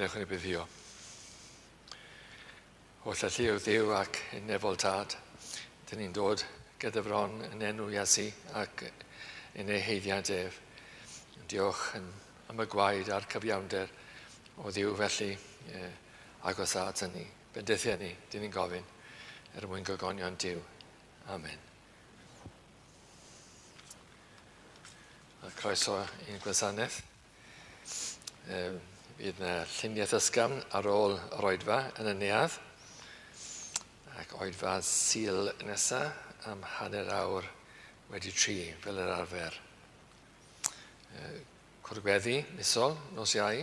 Gadewch i ni buddio. Holl alluog Dduw ac yn nefol Tad, dyn ni'n dod gyda fron yn enw Iesu ac yn ei heiddiant ef. Diolch yn, am y gwaed a'r cyfiawnder o Dduw felly eh, agos at ni. Bendithia ni, dyn ni'n gofyn, er mwyn gogonion Duw. Amen. A croeso i'n gwasanaeth. Um, fydd yna lluniaeth ysgafn ar ôl yr oedfa yn y neuadd. Ac oedfa Sul nesa am 3:30 fel yr arfer. Cwrdd misol, nos Iau,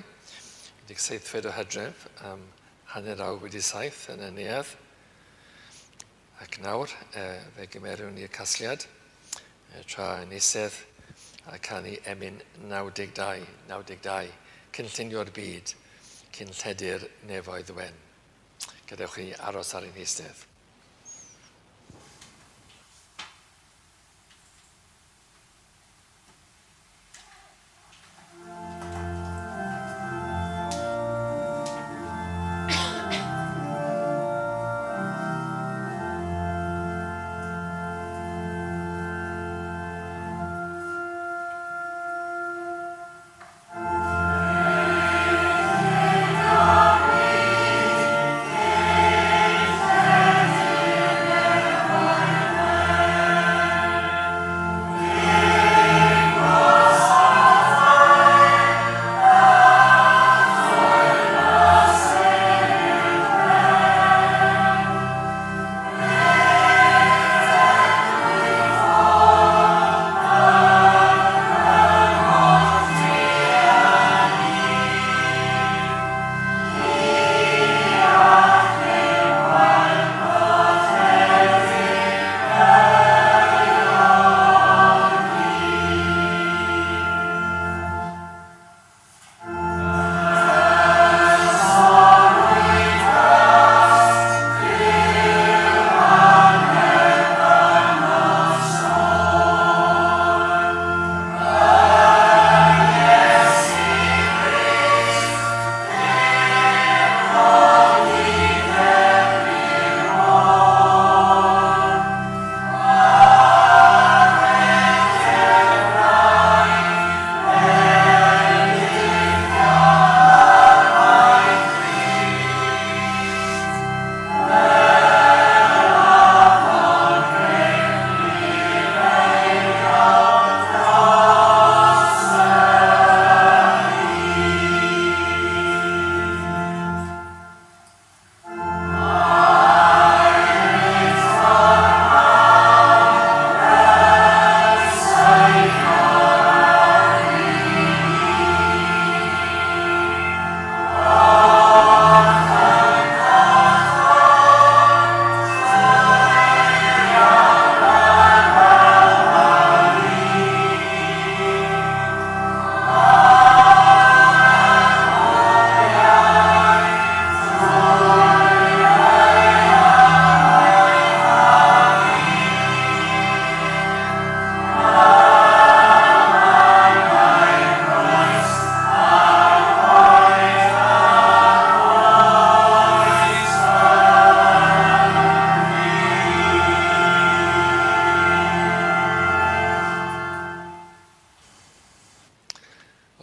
17 o Hydref am 7:30 yn y neuadd. Ac nawr, fe gymerwn ni'r casgliad tra yn eistedd a canu emyn 92, 92, Cynllunio'r byd, cyn lledu'r nefoedd wen. Gadewch i ni aros ar ein heistedd.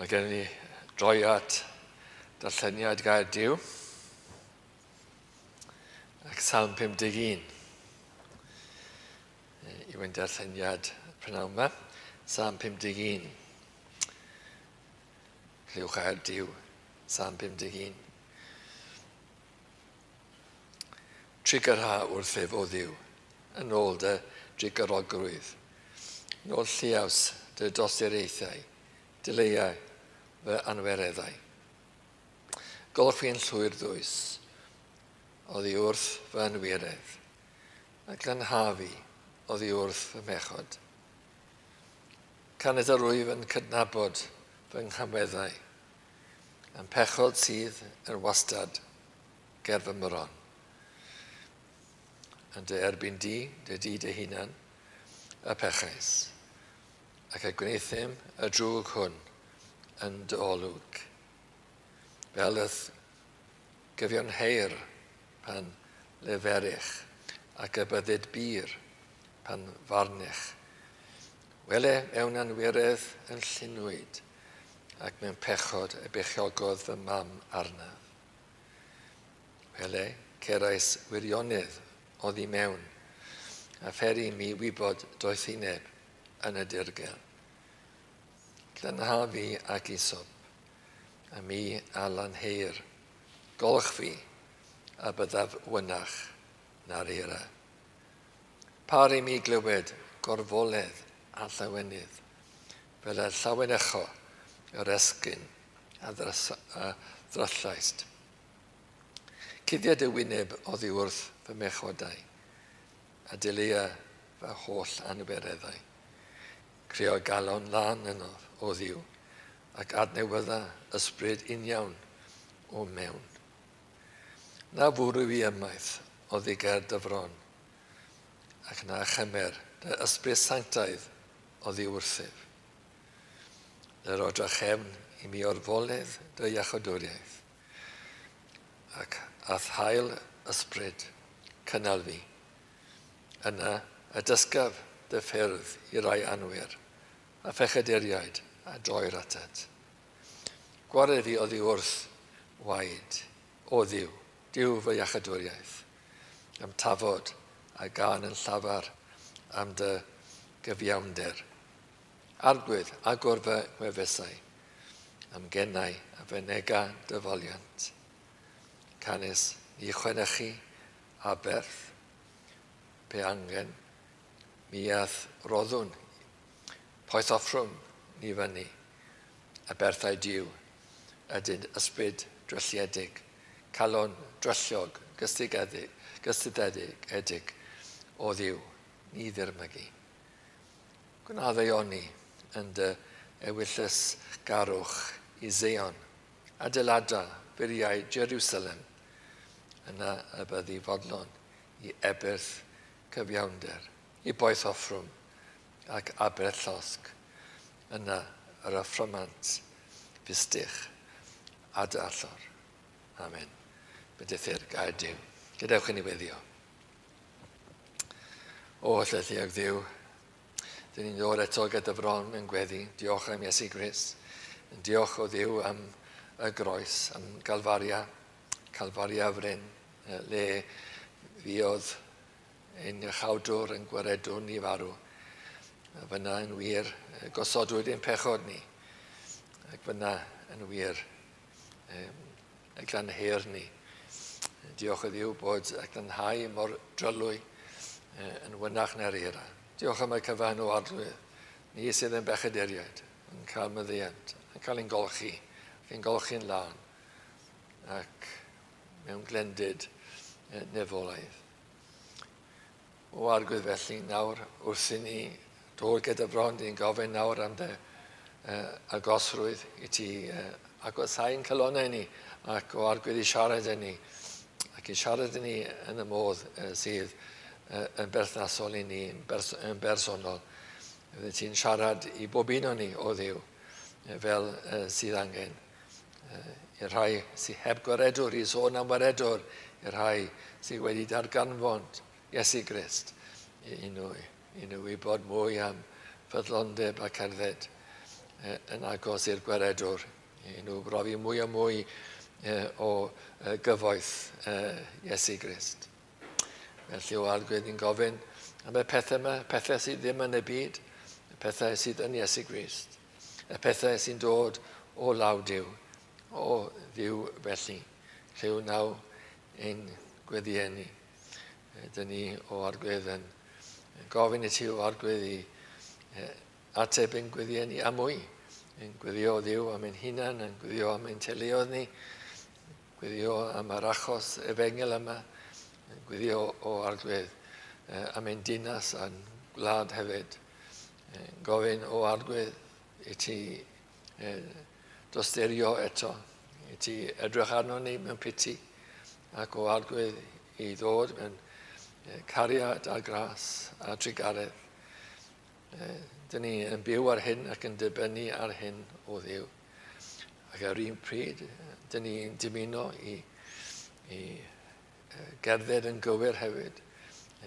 Mae gen i droi at darlleniad gair Duw ac Salm 51 i wyn darlleniad prynawn yma. Salm 51. Clywch air Duw, Salm 51. Trugarha wrthyf, O Dduw, yn ôl dy drugarogrwydd, yn ôl lliaws dy dosturiaethau, dileia fy anwereddau. Golch fi'n llwyr ddwys oddi wrth fy anwiredd, a glanha fi oddi wrth fy mhechod. Canys yr wyf yn cydnabod fy nghamweddau, a'm pechod sydd yn wastad ger fy mron. Yn dy erbyn di, dy di dy hunan, y pechais, ac y gwneuthum y drwg hwn yn dy olwg. Fel y'th gyfiawnheir pan leferych, ac y byddid bur pan farnych. Wele mewn anwiredd yn llunwyd, ac mewn pechod y beichiogodd fy mam arnaf. Wele, cerais wirionedd oddi mewn, a pheri mi wybod doethineb yn y dirgel. Glanha fi ac isop, a mi a lanheir, golch fi, a byddaf wynach na'r eira. Par i mi glywed gorfoledd a llawenydd, fel y llawenycho yr esgyn a ddryllaist. Cuddia dy wyneb oddi wrth fy mhechodau, a dileia fy holl anwireddau. Creo galon lân ynof, o Dduw, ac adnewydda ysbryd uniawn o mewn. Na fwrw i ymaith oddi ger dy fron, ac na chymer dy ysbryd sanctaidd oddi wrthyf. Dyro drachefn i mi orfoledd dy iachawdwriaeth, ac a'th hael ysbryd cynnal fi. Yna y dysgaf dy ffyrdd i rai anwir, a phechaduriaid a droir atat. Gwared fi oddi wrth waed, o Dduw, Duw fy iachawdwriaeth, am tafod a gân yn llafar am dy gyfiawnder. Arglwydd, agor fy ngwefusau, am gennau a fynega dy foliant. Canys ni chwenychu aberth, pe angen, mi a'th roddwn poeth offrwm ni fyny, aberthau Duw ydynt ysbryd drylliedig, calon drylliog, gystuddedig, gystuddedig, edig o Dduw, ni ddirmygu. Gwna ddaioni yn dy ewyllys garwch i Zion, adeilada furiau Jerusalem, yna y byddi fodlon i ebyrth cyfiawnder, i boeth offrwm ac aberth llosg, yna yr offrymant fustych a dy allor. Amen. Bendithir gair Duw. Gadewch i ni weddio. O Hollalluog Dduw, dyn ni'n dod eto gyda fron yn gweddi. Diolch am Iesu Grist. Yn diolch o Dduw am y groes, am Galfaria, Calfaria fryn, le fuodd ein iachawdwr yn gwaredwr ni farw. A fyna yn wir gosodwyd ein pechod ni. Ac fyna yn wir y glanheir ni. Diolch i Dduw bod y glanhau mor drylwy yn wynach na'r eira. Diolch am y cyfan o Arglwydd. Ni sydd yn bechaduriaid, yn cael maddeuant, yn cael ein golchi, ac ein golchi'n lân, ac mewn glendid nefolaidd. O Arglwydd felly, nawr wrth i ni dod gyda bron, ni'n gofyn nawr am dy agosrwydd i ti agosáu'n calonnau ni ac o Arglwydd i siarad â ni ac i siarad â ni yn y modd sydd yn berthnasol i ni, yn, bers yn bersonol. Fydde ti'n siarad i bob un o'n ni o Dduw fel sydd angen. I'r rhai sydd heb gwaredwr, i sôn am waredwr, i'r rhai sydd wedi darganfod Iesu Grist, i nhw, i nhw wybod mwy am ffyddlondeb a cerdded yn agos i'r gwaredwr, i nhw brofi mwy a mwy o gyfoeth Iesu Grist. Felly o Arglwydd ni'n gofyn am y pethau yma, pethau sydd ddim yn y byd, y pethau sydd yn Iesu Grist, y pethau sy'n dod o law Duw, o Dduw felly. Rhyw naw ein gweddïau ni. Dyn ni o Arglwydd yn gofyn i ti o Arglwydd i ateb ein gweddïau ni a mwy. Yn gweddio o Dduw am ein hunan, yn gweddio am ein teuluoedd ni, Gweddio am yr achos efengyl yma, gweddio o Arglwydd am ein dinas a'n gwlad hefyd. Gofyn o Arglwydd i ti dosterio eto, i ti edrych arno ni mewn piti, ac o Arglwydd i ddod mewn cariad a gras a trugaredd. Dyn ni yn byw ar hyn ac yn dibynnu ar hyn o Dduw. Ac ar un pryd, dyn ni'n dymuno i i gerdded yn gywir hefyd.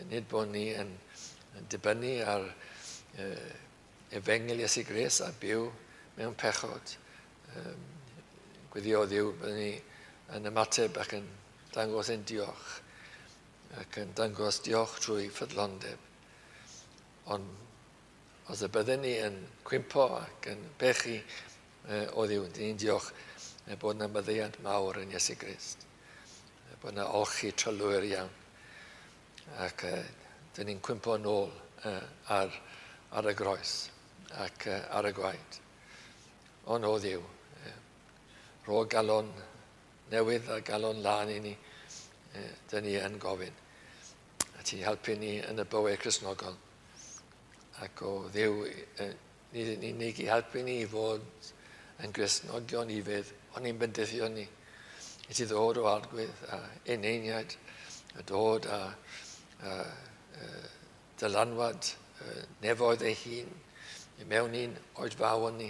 Nid bod ni yn dibynnu ar efengyl Iesu Grist a byw mewn pechod. Gweddio Dduw, byddwn ni yn ymateb ac yn dangos ein diolch ac yn dangos diolch trwy ffyddlondeb. Ond os y byddwn ni yn cwympo ac yn pechu o Dduw, dyn ni'n diolch bod yna maddeuant mawr yn Iesu Grist. Bod yna olchi trylwyr iawn. Ac dyn ni'n cwympo yn ôl ar, ar y groes ac ar y gwaed. Ond o Dduw, rho galon newydd a galon lân i ni, dyn ni yn gofyn. A ti helpu ni yn y bywyd Cristnogol. Ac o Dduw, nid yn unig i helpu ni i fod yn Gristnogion ufudd, ond i'n bendithio ni. I ti ddod o arglwydd a eneiniad, a dod a, a, a dylanwad nefoedd ei hun i mewn i'n oedfaon ni,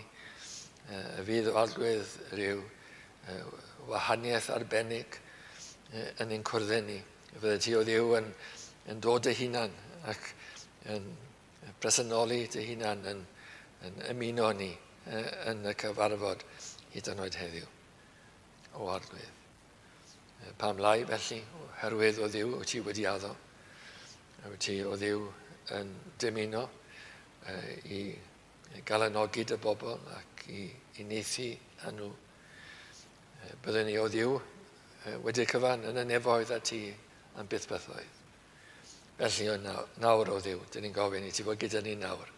y fydd o arglwydd rhyw wahaniaeth arbennig yn ein cwrdd ni. Fydde ti o Dduw yn, yn dod dy hunan ac yn presenoli dy hunan yn, yn ymuno ni yn y cyfarfod hyd yn oed heddiw. O Arglwydd. Pam lai felly, oherwydd o Dduw wyt ti wedi addo. Wyt ti o Dduw yn dymuno i galanogi dy bobl ac i uniaethu â nhw. Byddwn ni o Dduw wedi'r cyfan yn y nefoedd a ti am byth bythoedd. Felly o nawr o Dduw, dyn ni'n gofyn i ti fod gyda ni nawr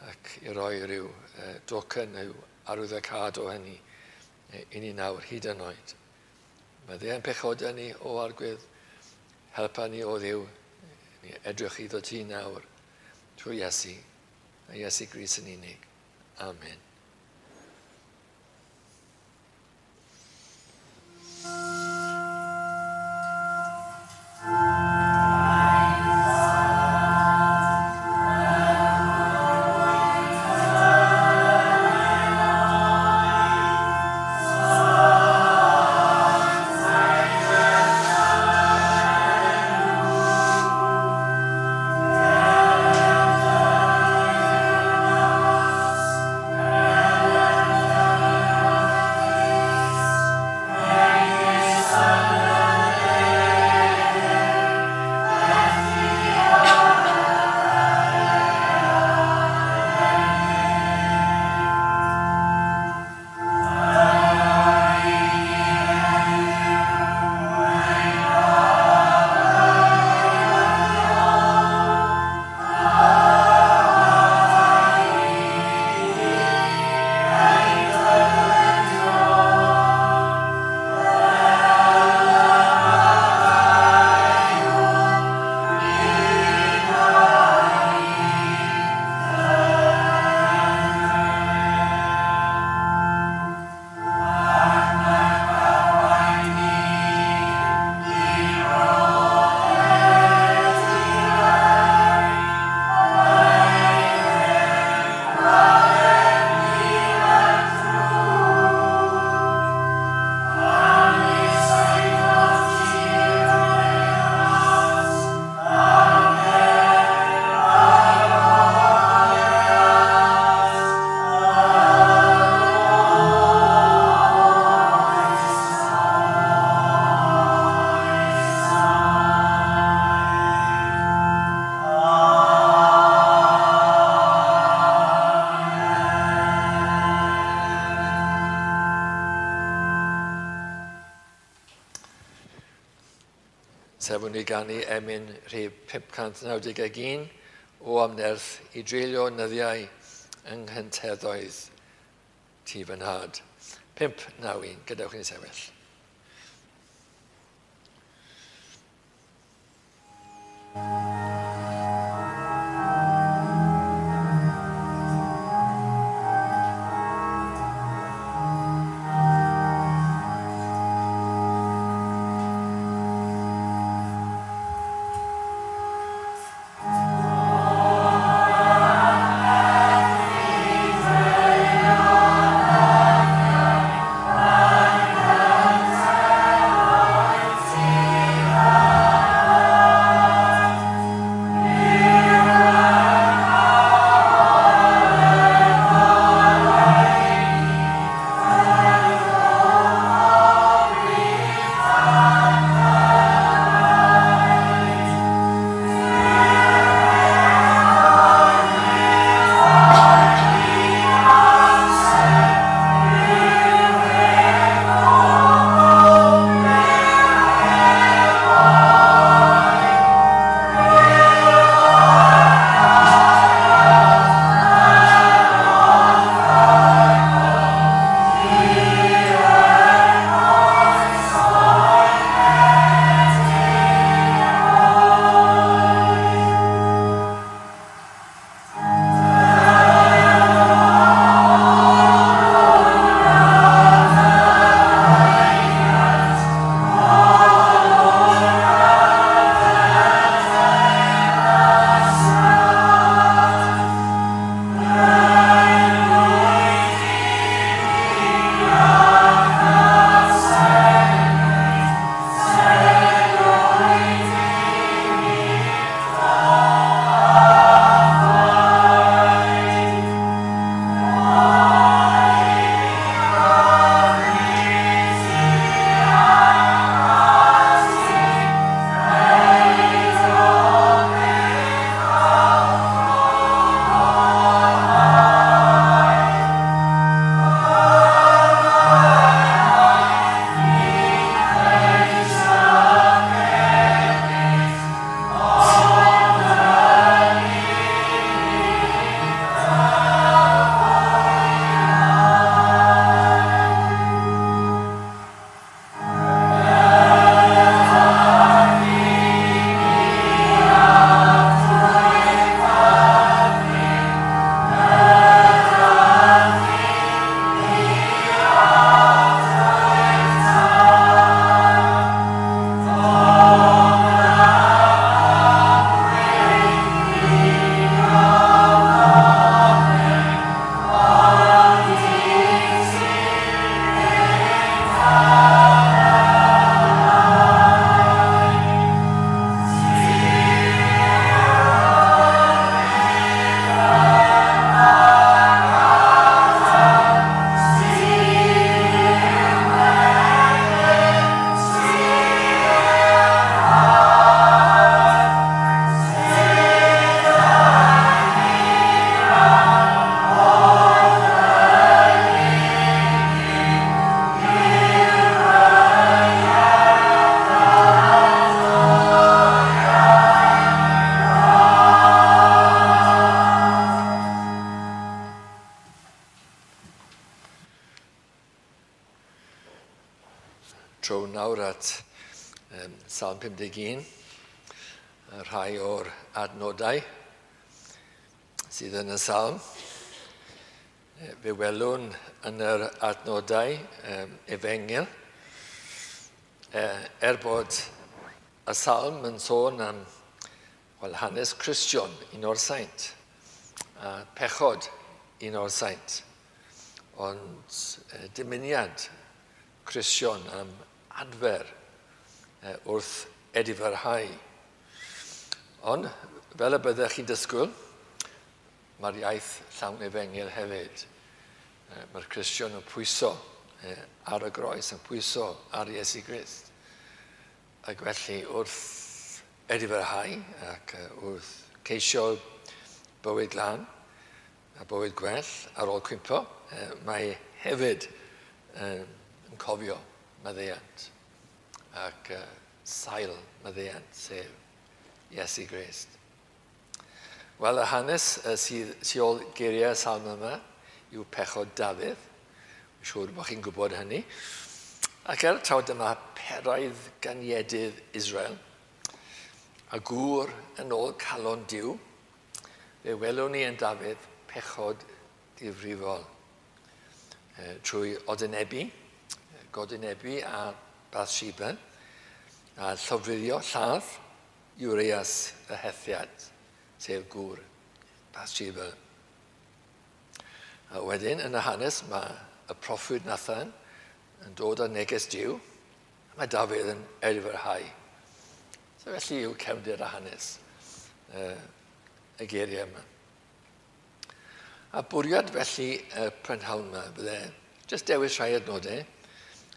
ac i roi rhyw docyn neu arwyddocâd o hynny i ni nawr, hyd yn oed. Maddeua'n pechodau ni o Arglwydd, helpa ni o Dduw, ni edrych iddo ti nawr, trwy Iesu, a Iesu Grist yn unig. Amen. Sefwn i ganu emyn rhif 591 o amnerth i dreulio nyddiau yng nghynteddoedd tŷ fy nhad. 591, gadewch i ni sefyll. Trown nawr at Salm 51, rhai o'r adnodau sydd yn y salm. Fe welwn yn yr adnodau efengyl, er bod y salm yn sôn am wel, hanes Cristion, un o'r saint, a pechod un o'r saint, ond dymuniad Cristion am adfer wrth edifarhau. Ond, fel y byddech chi'n dysgwyl, mae'r iaith llawn efengyl hefyd. Mae'r Cristion yn pwyso ar y groes, yn pwyso ar Iesu Grist. Ac felly wrth edifarhau ac wrth ceisio bywyd glân a bywyd gwell ar ôl cwympo, mae hefyd yn cofio maddeuant ac sail maddeuant, sef Iesu Grist. Wel, y hanes sydd tu ôl geiriau y salm yma yw pechod Dafydd. Mae'n siŵr bod chi'n gwybod hynny. Ac er taw dyma peraidd ganiedydd Israel, a gŵr yn ôl calon Duw, fe welwn ni yn Dafydd pechod difrifol. Trwy odynebu, godynebu a Bathsheba, a llofruddio lladd Urias y Hethiad, sef gŵr Bathsheba. A wedyn, yn y hanes, mae y proffwyd Nathan yn dod â neges Duw, a mae Dafydd yn edifyrhau. So felly yw cefndir y hanes y geiriau yma. A bwriad felly y prynhawn yma fydde jyst dewis rhai adnodau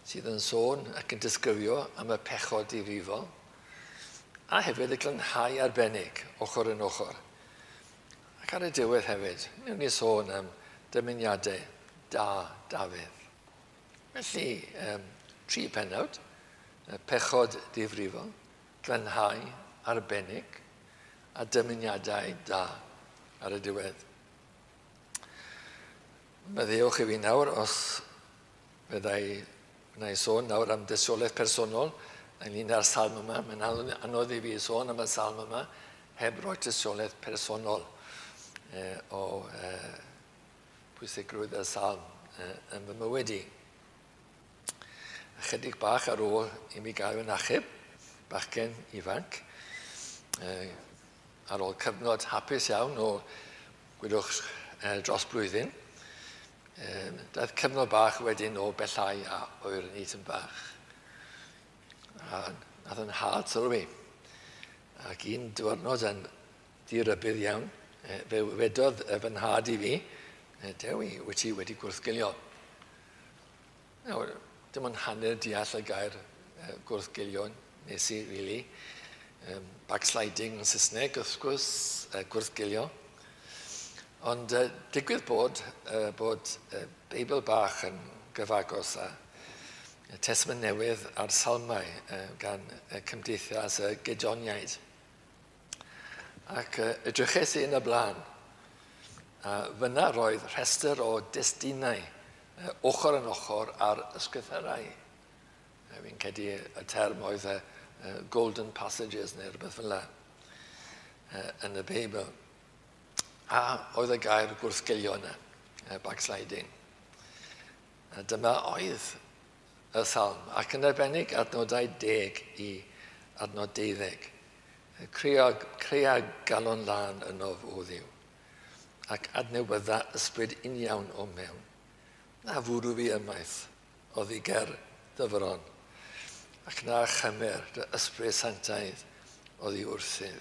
sydd yn sôn ac yn disgrifio am y pechod difrifol a hefyd y glanhau arbennig ochr yn ochr. Ac ar y diwedd hefyd, wnawn ni sôn am dymuniadau da Dafydd. Felly, tri pennawd, pechod difrifol, glanhau arbennig a dymuniadau da ar y diwedd. Maddeuwch i fi nawr os fyddai wna i sôn nawr am dystiolaeth personol ynglyn â'r salm yma. Mae'n anodd i fi sôn am y salm yma heb roi tystiolaeth personol o pwysigrwydd y salm yn fy mywyd i. Ychydig bach ar ôl i mi gael yn achub, bachgen ifanc, ar ôl cyfnod hapus iawn o, gwydwch, dros blwyddyn, daeth cyfnod bach wedyn o bellhau a oerni tyn bach. A nath yn nhad sylwi. Ac un diwrnod yn dirybudd iawn, fe wedodd fy nhad i fi, Dewi, wyt ti wedi gwrthgilio? Nawr, dim ond hanner deall y gair gwrthgilio nes i, really. Backsliding yn Saesneg, wrth gwrs, gwrthgilio. Ond digwydd bod, bod Beibl bach yn gyfagos a y Testament Newydd a'r Salmau gan y Cymdeithas y Gedeoniaid. Ac edryches i yn y blaen, a fyna roedd rhestr o destunau ochr yn ochr â'r ysgrythyrau. Fi'n credu y term oedd y golden passages neu rhywbeth fel yna yn y Beibl. A oedd y gair gwrthgilio yna, backsliding. A dyma oedd y salm, ac yn arbennig adnodau 10 i adnod 12. Crea, crea galon lân ynof, o Dduw, ac adnewydda ysbryd uniawn o mewn. Na fwrw fi ymaith oddi ger dy fron, ac na chymer dy ysbryd sanctaidd oddi wrthyf.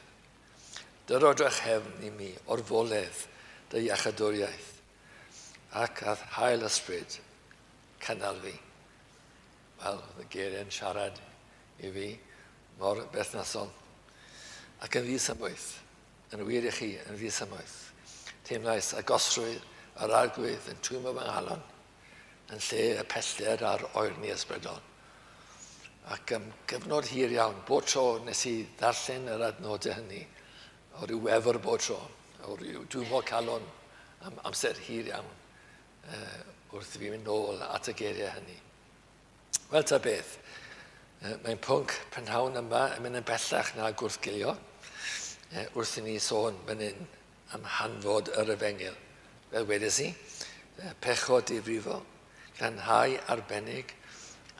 Dyro drachefn i mi orfoledd dy iachadwriaeth, ac a'th hael ysbryd cynnal fi. Wel, oedd y geiriau'n siarad i fi mor berthnasol. Ac yn ddisymmwyth, yn wir i chi, yn ddisymmwyth. Teimlais agosrwydd yr arglwydd yn twymo fy nghalon yn lle y pellter a'r oerni ysbrydol. Ac am gyfnod hir iawn, bob tro nes i ddarllen yr adnodau hynny, o ryw wefr bob tro, o ryw dwymo calon am amser hir iawn, wrth i fi fynd nôl at y geiriau hynny. Wel, ta beth, Mae'n pwnc prynhawn yma yn mynd yn bellach na gwrthgilio, wrth i ni sôn fan hyn am hanfod yr efengyl. Fel wedes i, pechod difrifol, glanhau arbennig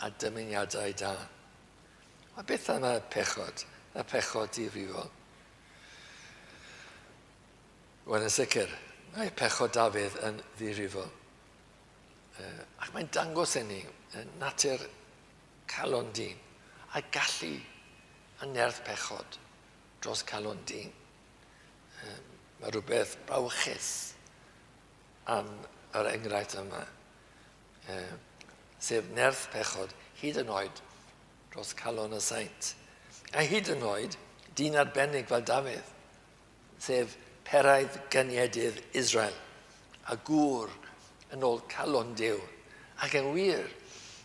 a dymuniadau da. A beth am y pechod, y pechod difrifol? Wel, yn sicr, mae pechod Dafydd yn ddifrifol. Ac mae'n dangos i ni natur calon dyn, a gallu a nerth pechod dros calon dyn. Mae rhywbeth brawychus am yr enghraifft yma, sef nerth pechod hyd yn oed dros calon y saint. A hyd yn oed dyn arbennig fel Dafydd, sef peraidd gyniedydd Israel, a gŵr yn ôl calon Duw. Ac yn wir,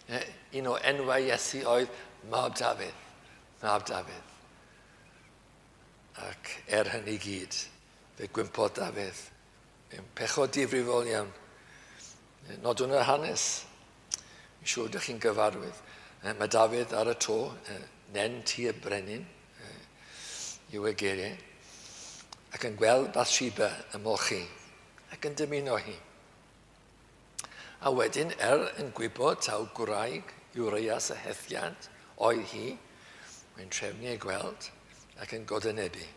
un o enwau Iesu oedd Mab Dafydd, Mab Dafydd. Ac er hynny gyd, fe gwympodd Dafydd mewn pechod difrifol iawn. Nodwn yr hanes. Mi'n siŵr ydych chi'n gyfarwydd. Mae Dafydd ar y to, nen tu y brenin, yw y geiriau, ac yn gweld Bathsheba yn molchi ac yn dymuno hi. A wedyn, er yn gwybod taw gwraig Urias y Hethiad oedd hi, mae'n trefnu ei gweld ac yn godynebu.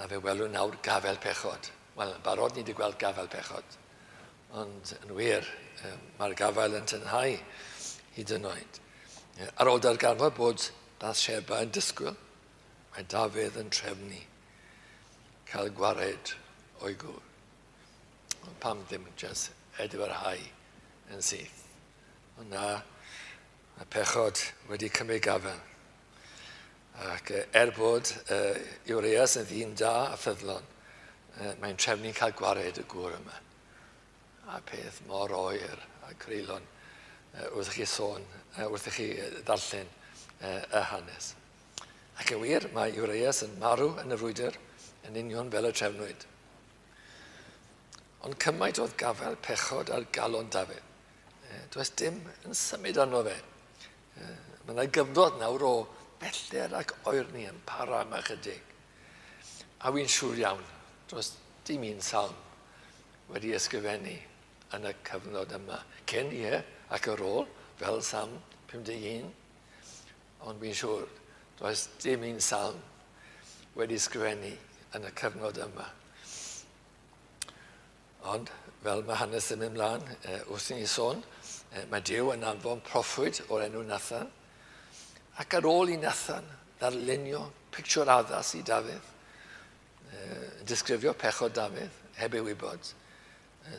A fe welwn nawr gafel pechod. Wel, yn barod ni wedi gweld gafel pechod. Ond yn wir, mae'r gafael yn tynhau hyd yn oed. Ar ôl darganfod bod Bathsheba yn disgwyl, mae Dafydd yn trefnu cael gwared o'i gŵr. Ond pam ddim jyst edifyrhau yn syth? Ond na, mae pechod wedi cymryd gafael. Ac er bod Urias yn ddyn da a ffyddlon, mae'n trefnu cael gwared y gŵr yma. A peth mor oer a creulon wrth i chi sôn, wrth i chi ddarllen y hanes. Ac yn wir, mae Urias yn marw yn y frwydr yn union fel y trefnwyd. Ond cymaint oedd gafael pechod ar galon Dafydd. Does dim yn symud arno fe. Mae yna gyfnod nawr o bellter ac oerni yn para am ychydig. A wy'n siŵr iawn, does dim un salm wedi ysgrifennu yn y cyfnod yma. Cyn, ie, ac ar ôl, fel Salm 51, ond wy'n siŵr, does dim un salm wedi ysgrifennu yn y cyfnod yma. Ond, fel mae hanes yn mynd mlaen, wrth i ni sôn, mae Duw yn anfon proffwyd o'r enw Nathan, ac ar ôl i Nathan ddarlunio pictiwr addas i Dafydd, yn disgrifio pechod Dafydd, heb ei wybod,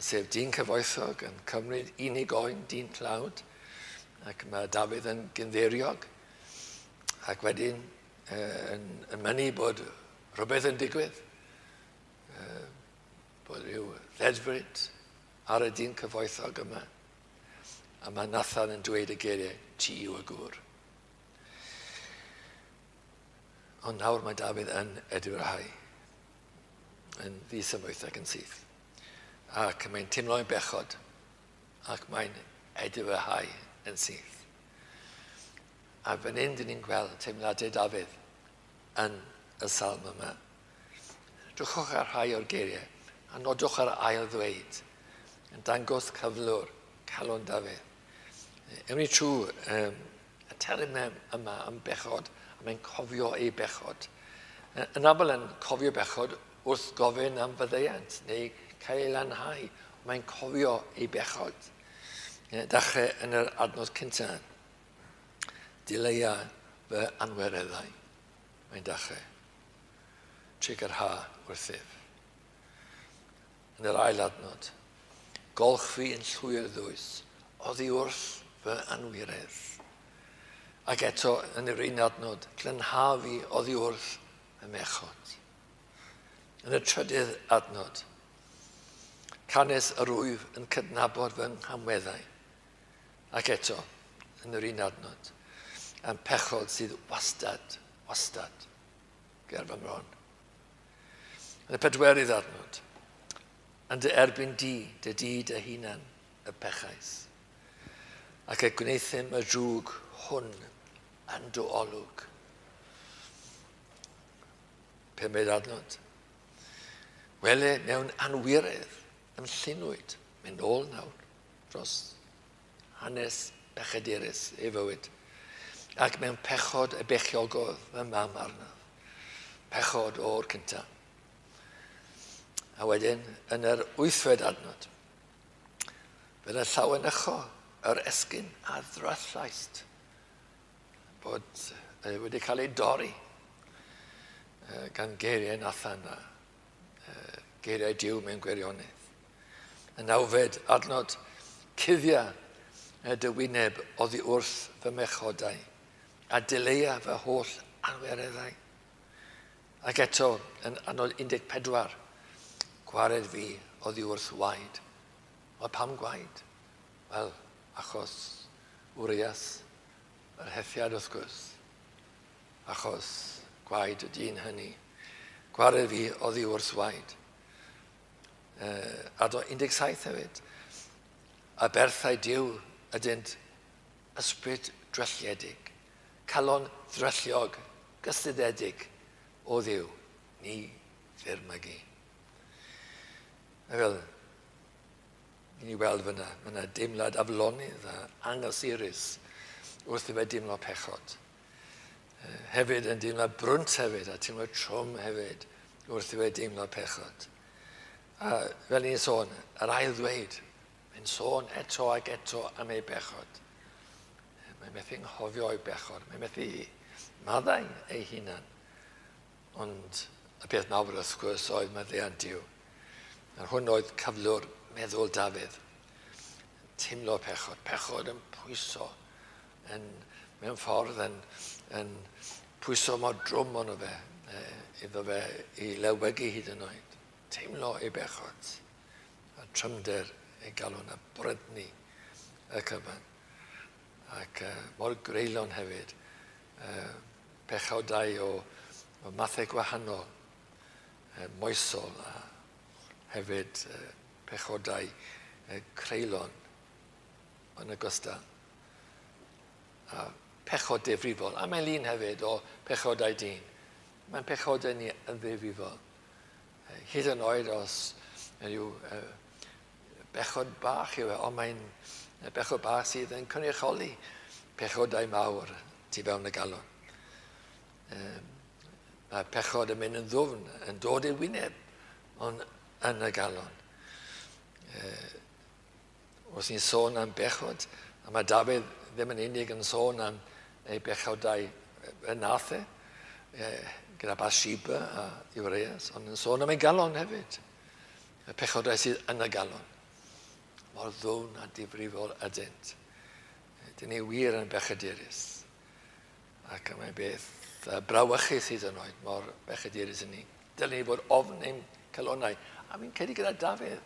sef dyn cyfoethog yn cymryd unig oen dyn tlawd, ac mae Dafydd yn gynddeiriog, ac wedyn yn, yn mynnu bod rhywbeth yn digwydd, bod rhyw ddedfryd ar y dyn cyfoethog yma. A mae Nathan yn dweud y geiriau, ti yw y gŵr. Ond nawr mae Dafydd yn edifrhau, yn ddisymwyth ac yn syth. Ac mae'n teimlo'n bechod, ac mae'n edifrhau yn syth. A fan hyn, dyn ni'n gweld teimladau Dafydd yn y salm yma. Edrychwch ar rhai o'r geiriau a nodwch ar ail ddweud yn dangos cyflwr calon Dafydd. Ewn ni trwy um, y termau yma am bechod, a mae'n cofio ei bechod. Yn aml yn cofio bechod wrth gofyn am faddeuant neu cael ei lanhau, mae'n cofio ei bechod. Dechrau yn yr adnod cyntaf. Dileia fy anwereddau. Mae'n dechrau. Trugarha wrthyf. Yn yr ail adnod, golch fi yn llwyr ddwys, oddi wrth fy anwiredd. Ac eto, yn yr un adnod, glanha fi oddi wrth y mechod. Yn y trydydd adnod, canys yr wyf yn cydnabod fy nghamweddau. Ac eto, yn yr un adnod, am pechod sydd wastad, wastad ger fy mron. Yn y pedwerydd adnod, yn dy erbyn di, dy di dy hunan y pechais, ac y gwnaethum y drwg hwn yn dy olwg. Pumed adnod. Wele mewn anwiredd ym llunwyd, mynd ôl nawr, dros hanes pechadurus ei fywyd, ac mewn pechod y bechiogodd fy mam arnaf. Pechod o'r cyntaf. A wedyn, yn yr wythfed adnod, fel y llawenycho yr esgyn a ddryllaist, bod wedi cael ei dorri gan geiriau Nathan a geiriau Duw mewn gwirionedd. Y nawfed adnod, cuddia dy wyneb oddi wrth fy mechodau, a dileia fy holl anwireddau. Ac eto, yn adnod 14, gwared fi oddi wrth waed. Wel, pam gwaed? Wel, achos Urias, yr Hethiad wrth gwrs. Achos gwaed y dyn hynny. Gwared fi oddi wrth waed. Adnod 17 hefyd. A berthau Duw ydynt ysbryd drylliedig, calon ddrylliog, gystuddedig o Dduw, ni ddirmygu. A fel i ni weld fyna, mae yna deimlad aflonydd a anghysurus wrth i fe deimlo pechod. Hefyd yn deimlo brwnt hefyd a teimlo trwm hefyd wrth i fe deimlo pechod. A fel ni'n sôn, yr ail ddweud, mae'n sôn eto ac eto am ei bechod. Mae'n methu nghofio ei bechod, mae'n methu maddau ei hunan. Ond y peth mawr wrth gwrs oedd maddeuant Duw. Yr hwn oedd cyflwr meddwl Dafydd. Teimlo pechod, pechod yn pwyso, yn, mewn ffordd yn, yn pwyso mor drwm ono fe, e, iddo fe i lewygu hyd yn oed. Teimlo ei bechod, a trymder ei galon a brydni y cyfan. Ac uh, mor greulon hefyd, uh, pechodau o, o mathau gwahanol, uh, moesol a hefyd uh, pechodau uh, creulon yn ogystal. A pechod difrifol. A mae'n lun hefyd o pechodau dyn. Mae'n pechodau ni yn ddifrifol. Hyd yn oed os yw bechod bach yw e, ond mae'n bechod bach sydd yn cynrychioli pechodau mawr tu fewn y galon. Mae pechod yn mynd yn ddwfn, yn dod i'r wyneb, ond yn y galon. Wrth ni'n sôn am bechod, a mae Dafydd ddim yn unig yn sôn am ei bechodau y nath e, gyda Bathsheba a Urias, ond yn sôn am ei galon hefyd. Y pechodau sydd yn y galon. Mor ddwfn a difrifol ydynt. Dyn ni wir yn bechadurus. Ac mae'n beth brawychus hyd yn oed, mor bechadurus yn ni. Dylen ni fod ofn ein calonnau. A fi'n credu gyda Dafydd,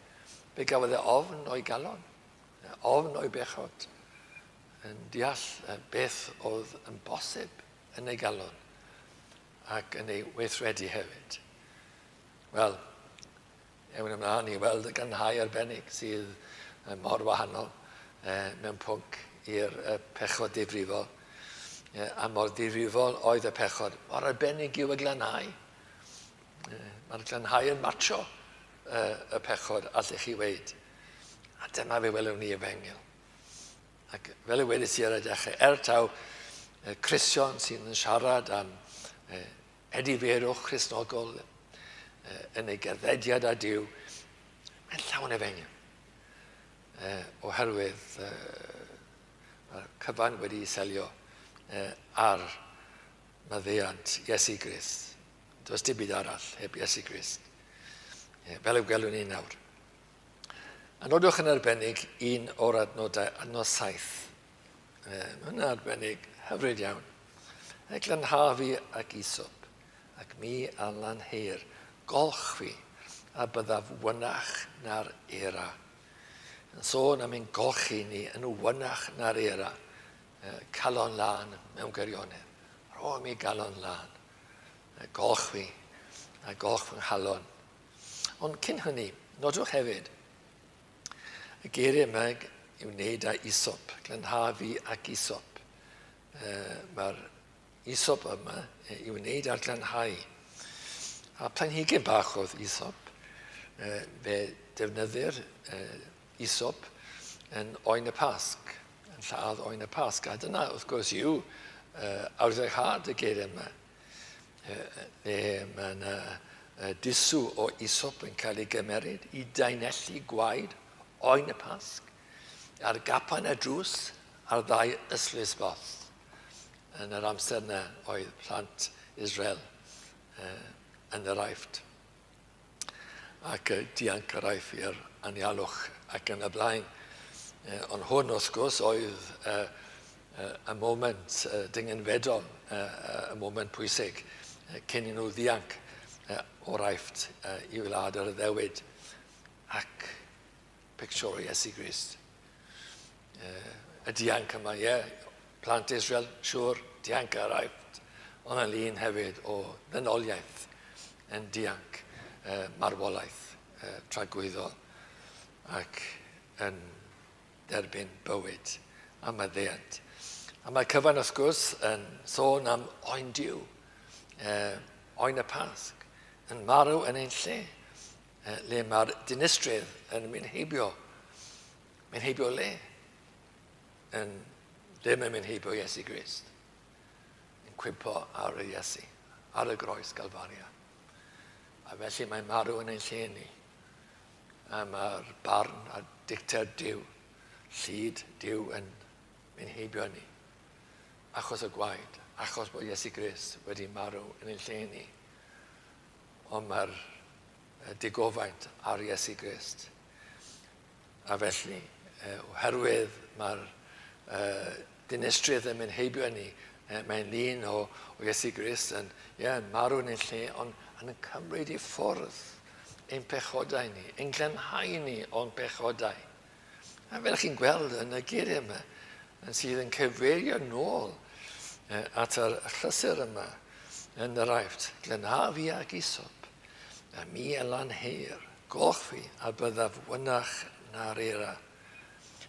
fe gafodd e ofn o'i galon, ofn o'i bechod, yn deall beth oedd yn bosib yn ei galon ac yn ei weithredu hefyd. Wel, ewn ymlaen i weld y gynhau arbennig sydd mor wahanol mewn pwnc i'r pechod difrifol. A mor ddifrifol oedd y pechod, mor arbennig yw y glanhau. Mae'r glanhau yn matcho y pechod, allech chi weid. A dyma fe welwn ni efengyl. Ac fel y wedes i ar y dechrau, er taw Cristion sy'n yn siarad am edifeirwch Cristnogol yn ei gerddediad â Duw, mae'n llawn efengyl. Oherwydd mae'r cyfan wedi selio ar maddeuant Iesu Grist. Does dim byd arall heb Iesu Grist. Fel y gwelwn ni nawr. A nodwch yn arbennig un o'r adnodau, adnod 7. Mae hwnna'n arbennig hyfryd iawn. E glanha fi ac isop, ac mi a lanheir, golch fi, a byddaf wynach na'r era. Yn sôn am ein golchi ni yn wynach na'r era, calon lân mewn gwirionedd. Rho mi galon lân. Golch fi, a golch fy nghalon. Ond cyn hynny, nodwch hefyd y geiriau yma i'w wneud â isop, glanha fi ac isop. Mae'r isop yma i wneud â'r glanhau. A planhigyn bach oedd isop. Fe defnyddir isop yn oen y Pasg, yn lladd oen y Pasg. A dyna, wrth gwrs, yw arwyddocâd y geiriau yma. Lle mae yna dusw o isop yn cael ei gymeryd i daenellu gwaed oen y Pasg ar gapan y drws a'r ddau ystlys both. Yn yr amser yna oedd plant Israel yn yr Aifft ac dianc yr Aifft i'r anialwch ac yn y blaen. Ond hwn, wrth gwrs, oedd y moment dyngenfedol, y moment pwysig, cyn i nhw ddianc o'r Aifft i wlad yr addewid ac pictiwr o Iesu Grist. Y dianc yma, ie, plant Israel, siŵr, dianc ar Aifft, ond yn lun hefyd o ddynoliaeth yn dianc marwolaeth tragwyddol ac yn derbyn bywyd a maddeuant. A mae cyfan wrth gwrs yn sôn am oen Duw, oen y Pasg, yn marw yn ein lle, le mae'r dinistrydd yn mynd heibio. Mynd heibio le? Yn, ddim yn mynd heibio Iesu Grist. Yn cwympo ar y Iesu, ar y groes Galfaria. A felly mae marw yn ein lle ni. A mae'r barn a dicter Duw, llid Duw yn mynd heibio ni. Achos y gwaed, achos bod Iesu Grist wedi marw yn ein lle ni. Ond mae'r digofaint ar Iesu Grist. A felly, oherwydd mae'r dinistrydd yn mynd heibio ni, mae'n lun o, o Iesu Grist yn, yeah, yn marw yn ein lle, ond yn cymryd i ffwrdd ein pechodau ni, ein glanhau ni o'n pechodau. A fel chi'n gweld yn y geiriau yma, yn sydd yn cyfeirio nôl at yr llythyr yma yn yr Aifft, glanha fi ag isop, a mi a lanheir, golch fi a byddaf wynach na'r eira.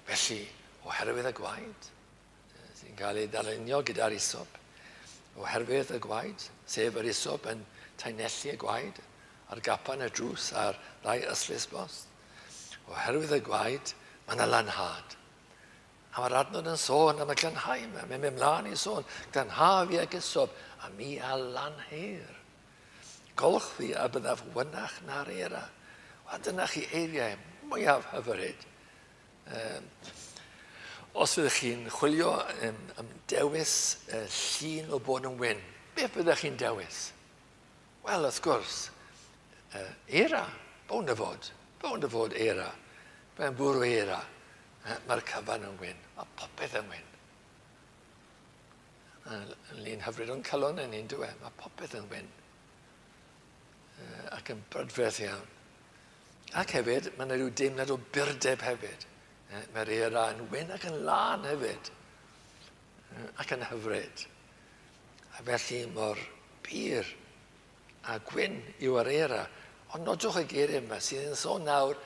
Felly, oherwydd y gwaed, sy'n cael ei ddarlunio gyda'r isop, oherwydd y gwaed, sef yr isop yn taenellu y gwaed ar gapan y drws a'r ddau ystlys bost, Oherwydd y gwaed, mae yna lanhad. A mae'r adnod yn sôn am y glanhau yma. Mae'n mynd mlaen i sôn, glanha fi ag isob, a mi a lanheir. Golch fi a byddaf wynach na'r eira. Wel, dyna chi eiriau mwyaf hyfryd. Um, os fyddwch chi'n chwilio um, am dewis uh, llun o bod yn wyn, beth byddwch chi'n dewis? Wel, wrth gwrs, uh, eira, bownd y fod, bownd y fod eira. Mae'n bwrw eira. Mae'r cyfan yn wyn, mae popeth yn wyn. Yn lun hyfryd o'n calon yn un dwi, mae popeth yn wyn. Ac yn brydferth iawn. Ac hefyd, mae yna rhyw deimlad o burdeb hefyd. Mae'r eira yn wyn ac yn lân hefyd. Ac yn hyfryd. A felly mor bur a gwyn yw yr eira. Ond nodwch y geiriau yma sydd yn sôn nawr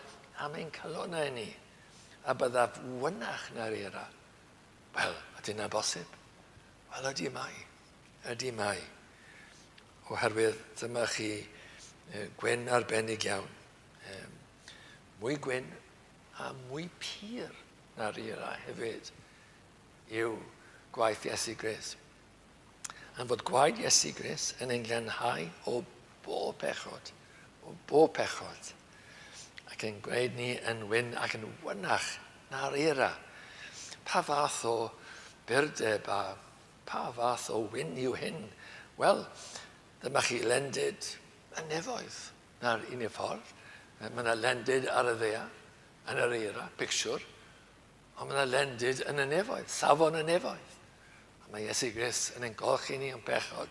am ein calonnau ni. A byddaf wynach na'r eira. Wel, ydy hynna'n bosib? Wel, ydy mai. Ydy mai. Oherwydd dyma chi gwyn arbennig iawn. Mwy gwyn a mwy pur na'r eira hefyd yw gwaith Iesu Grist. Am fod gwaed Iesu Grist yn ein glanhau o bob pechod, o bob pechod, ac yn gwneud ni yn wyn ac yn wynach na'r eira. Pa fath o burdeb a pa fath o wyn yw hyn? Wel, dyma chi lendid y nefoedd na'r unig ffordd. Mae yna lendid ar y ddear, yn yr eira, picsiwr, Ond mae yna lendid yn y nefoedd, safon y nefoedd. A mae Iesu Grist yn ein golchi ni o'n pechod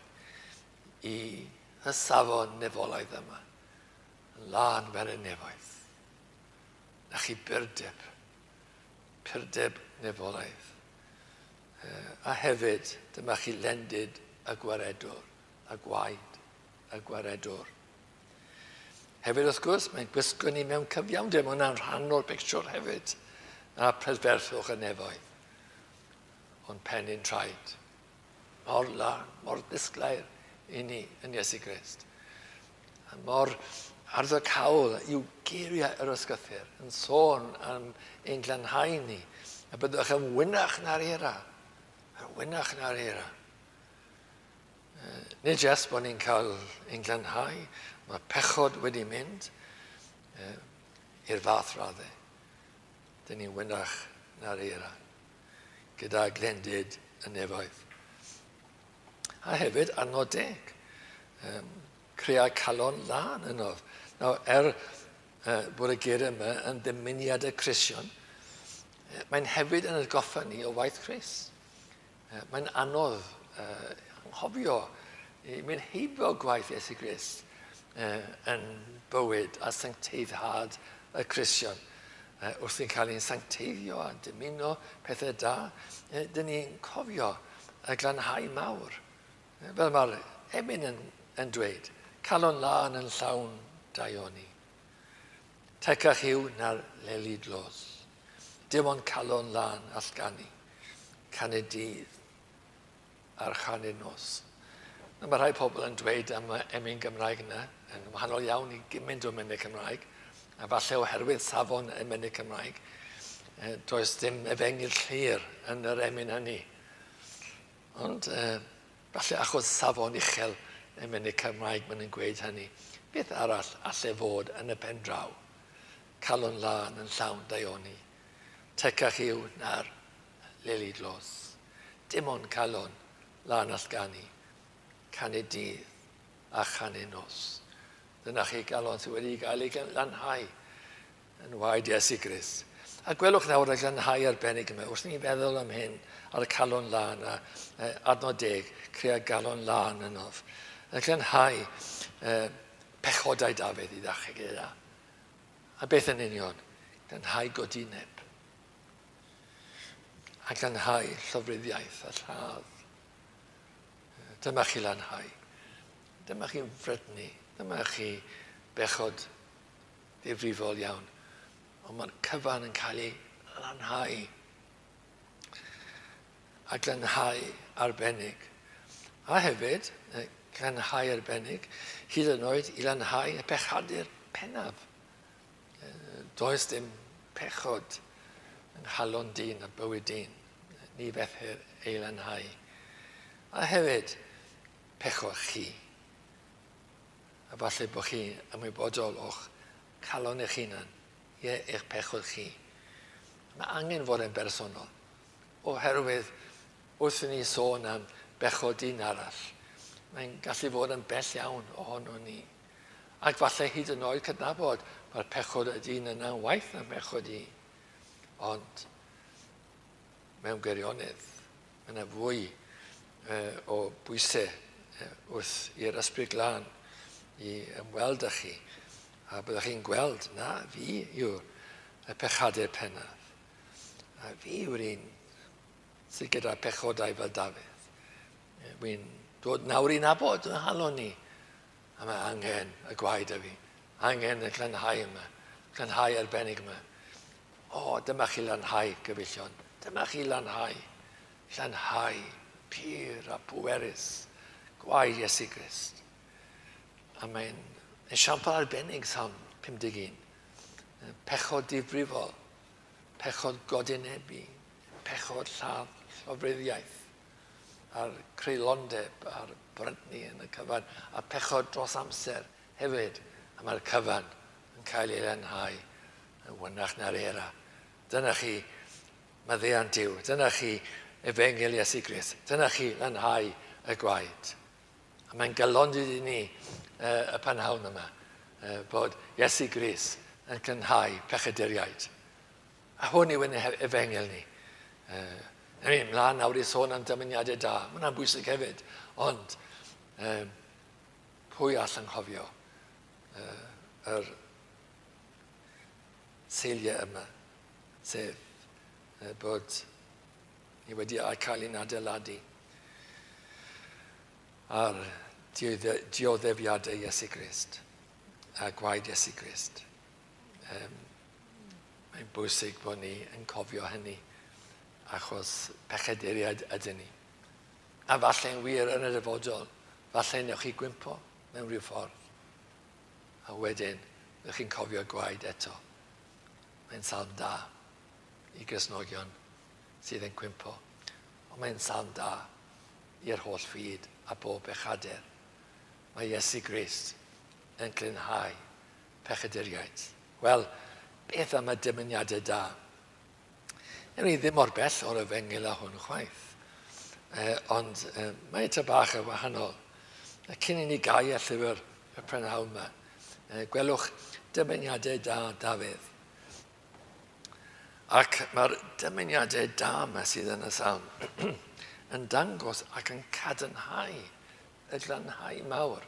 i y safon nefolaidd yma. Yn lân fel y nefoedd. Na chi burdeb, purdeb nefolaidd. A hefyd, dyma chi lendid y gwaredwr, y gwaed y gwaredwr. Hefyd, wrth gwrs, mae'n gwisgo ni mewn cyfiawnder. Mae hwnna'n rhan o'r pictiwr hefyd. A prydferthwch y nefoedd. Ond pen i'n traed. mor lân, mor ddisglair i ni yn Iesu Grist. A mor ardderchaol yw geiriau yr ysgythyr yn sôn am ein glanhau ni. A byddwch yn wynach na'r eira. Yn wynach na'r eira. Nid jyst bod ni'n cael ein glanhau, mae pechod wedi mynd i'r fath raddau. Dyn ni'n wynach na'r eira, gyda glendid y nefoedd. A hefyd adnod deg, crea calon lân ynof. Nawr, er bod y geiriau yma yn ddymuniad y Cristion, mae'n hefyd yn atgoffa ni o waith Crist. Mae'n anodd anghofio i mynd heibio gwaith Iesu Grist yn bywyd a sancteiddhad y Cristion. Wrth ni'n cael ein sancteiddio a dymuno pethau da, dyn ni'n cofio y glanhau mawr. Fel mae'r emyn yn, yn dweud, calon lân yn llawn daioni. Tecach yw na'r leli dlos. Dim ond calon lân all ganu. Canu dydd a'r chanu nos. Na, mae rhai pobl yn dweud am y emyn Gymraeg yna, yn wahanol iawn i gymaint o emynau Cymraeg, a falle oherwydd safon emynau Cymraeg, does dim efengyl clir yn yr emyn hynny. Ond falle achos safon uchel emynau Cymraeg maen nhw'n gweud hynny. Beth arall alle fod yn y pen draw? Calon lân yn llawn daioni. Tecach yw na'r lili dlos. Dim ond calon lân all ganu, canu dydd a chanu nos. Dyna chi galon sydd wedi gael ei lanhau yn waed Iesu Grist. A gwelwch nawr y glanhau arbennig yma, wrth ni feddwl am hyn ar y calon lân a adnod deg, crea galon lân ynof. Y glanhau pechodau Dafydd i ddechrau gyda. A beth yn union? Glanhau godineb. A glanhau llofruddiaeth a lladd. Dyma chi lanhau. Dyma chi fredni. Dyma chi bechod ddifrifol iawn. Ond mae'r cyfan yn cael ei lanhau. A glanhau arbennig. A hefyd, glanhau arbennig, hyd yn oed i lanhau y pechadur pennaf. Does dim pechod yng nghalon dyn a bywyd dyn. Ni fethir ei lanhau. A hefyd, pechod chi. A falle bod chi ymwybodol o'ch calon eich hunan, ie, eich pechod chi. Mae angen fod yn bersonol, oherwydd wrth i ni sôn am bechod dyn arall, mae'n gallu fod yn bell iawn ohono ni. Ac falle hyd yn oed cydnabod mae'r pechod y dyn yna'n waeth na pechod i. Ond mewn gwirionedd, mae yna fwy o bwysau wrth i'r Ysbryd Glân i ymweld â chi. A byddwch chi'n gweld, na, fi yw'r y pechadur pennaf. A fi yw'r un sydd gyda pechodau fel Dafydd. Wy'n dod nawr i nabod yn nghalon ni. A mae angen y gwaed y fi. Angen y glanhau yma. Glanhau arbennig yma. O, dyma chi lanhau, gyfeillion. Dyma chi lanhau. Llanhau pur a pwerus. Gwaed Iesu Grist. A mae'n esiampl arbennig Salm 51. Pechod difrifol, pechod godinebu, pechod lladd llofruddiaeth, a'r creulondeb a'r brydni yn y cyfan, a pechod dros amser hefyd, a mae'r cyfan yn cael ei lanhau yn wynach na'r eira. Dyna chi maddeuant Duw, dyna chi efengyl Iesu Grist, dyna chi lanhau y gwaed. A mae'n galondid i ni y panhawn yma bod Iesu Grist yn cynhau pechaduriaid. A hwn yw ein efengyl ni. I mean, mlaen nawr i sôn am dymuniadau da. Mae hwnna'n bwysig hefyd. Ond um, pwy all anghofio yr seiliau yma, sef bod ni wedi cael ein adeiladu ar dioddefiadau Iesu Grist a gwaed Iesu Grist. Um, mae'n bwysig bod ni yn cofio hynny achos pechaduriaid ydyn ni. A falle'n wir yn y dyfodol, falle newch chi gwympo mewn rhyw ffordd. A wedyn, ydych chi'n cofio gwaed eto. Mae'n salm da i Gristnogion sydd yn cwympo. Ond mae'n salm da i'r holl fyd a bob bechadur. Mae Iesu Grist yn glanhau pechaduriaid. Wel, beth am y dymuniadau da? Newn ni ddim mor bell o'r efengyl â hwn chwaith. Ond mae ta bach yn wahanol. A cyn i ni gau y llyfr y prynhawn yma, gwelwch dymuniadau da Dafydd. Ac mae'r dymuniadau da yma sydd yn y salm yn dangos ac yn cadarnhau y glanhau mawr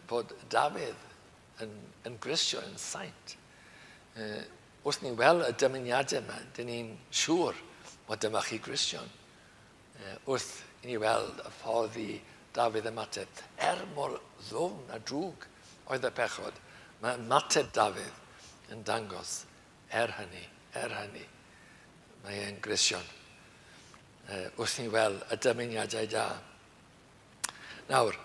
bod Dafydd yn, yn Gristion, yn saint. Wrth ni weld y dymuniadau yma, dyn ni'n siŵr bod dyma chi Gristion. Wrth i ni weld y ffordd i Dafydd ymateb, er mor ddwfn a drwg oedd y pechod, mae ymateb Dafydd yn dangos er hynny, er hynny, mae e'n Gristion. Wrth ni weld y dymuniadau da. Nawr,